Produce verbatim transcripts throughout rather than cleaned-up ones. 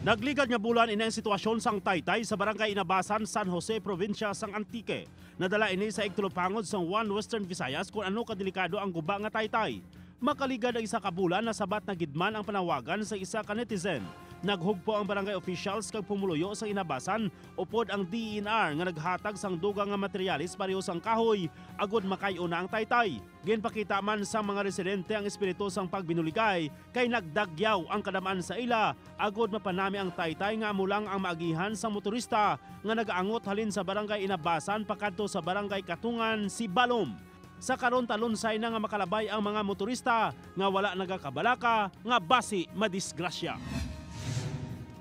Nagligad nga bulan ini ang sitwasyon sang taytay sa Barangay Inabasan, San Jose, probinsya sang Antique. Nadala ini sa igtulupangod sang One Western Visayas kon ano kadelikado ang guba nga taytay. Makaligad ang isa ka bulan, nasabat na gid man ang panawagan sa isa ka netizen. Naghugpo ang barangay officials kag pumuluyo sa Inabasan upod ang D E N R nga naghatag sang dugang nga materyales pareho sang kahoy agod makay-o na ang taytay. Ginpakita man sang mga residente ang espiritu sang pagbinuligay kay nagdagyaw ang kadam-an sa ila agod mapanami ang taytay nga amo lang ang maagihan sang motorista nga nagaangot halin sa Barangay Inabasan pakadto sa Barangay Katungan, Sibalom. Sa karon, talunsay na nga makalabay ang mga motorista nga wala nagakabalaka nga basi madisgrasya.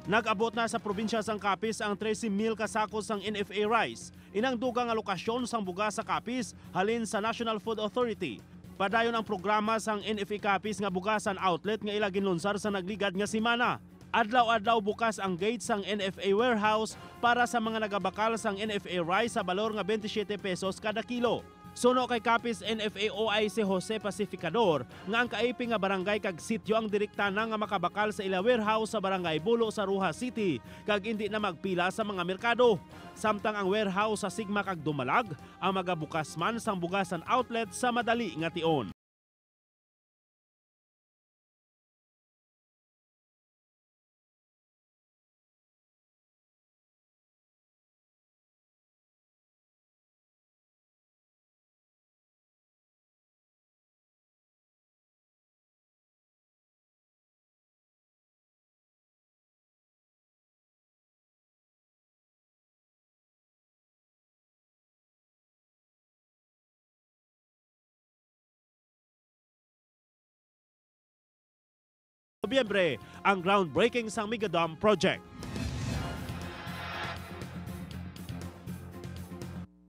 Nag-abot na sa probinsya sang Capiz ang trese mil ka sako sang N F A rice. Inang dugang nga lokasyon sang bugas sa Capiz halin sa National Food Authority. Padayon ang programa sang N F A Capiz nga bugasan outlet nga ila ginlunsar sa nagligad nga semana. Adlaw-adlaw bukas ang gate sang N F A warehouse para sa mga nagabakal sang N F A rice sa balor nga twenty-seven pesos kada kilo. Suno kay Capiz N F A O I C Jose Pacificador nga ang kaipi nga barangay kag sityo ang direkta na nga makabakal sa ila warehouse sa Barangay Bulo sa Roxas City kag indi na magpila sa mga merkado. Samtang ang warehouse sa Sigma kag Dumalag ang magabukas man sang bugasan outlet sa madali nga tion. Nobyembre ang groundbreaking sang Mega Dam Project.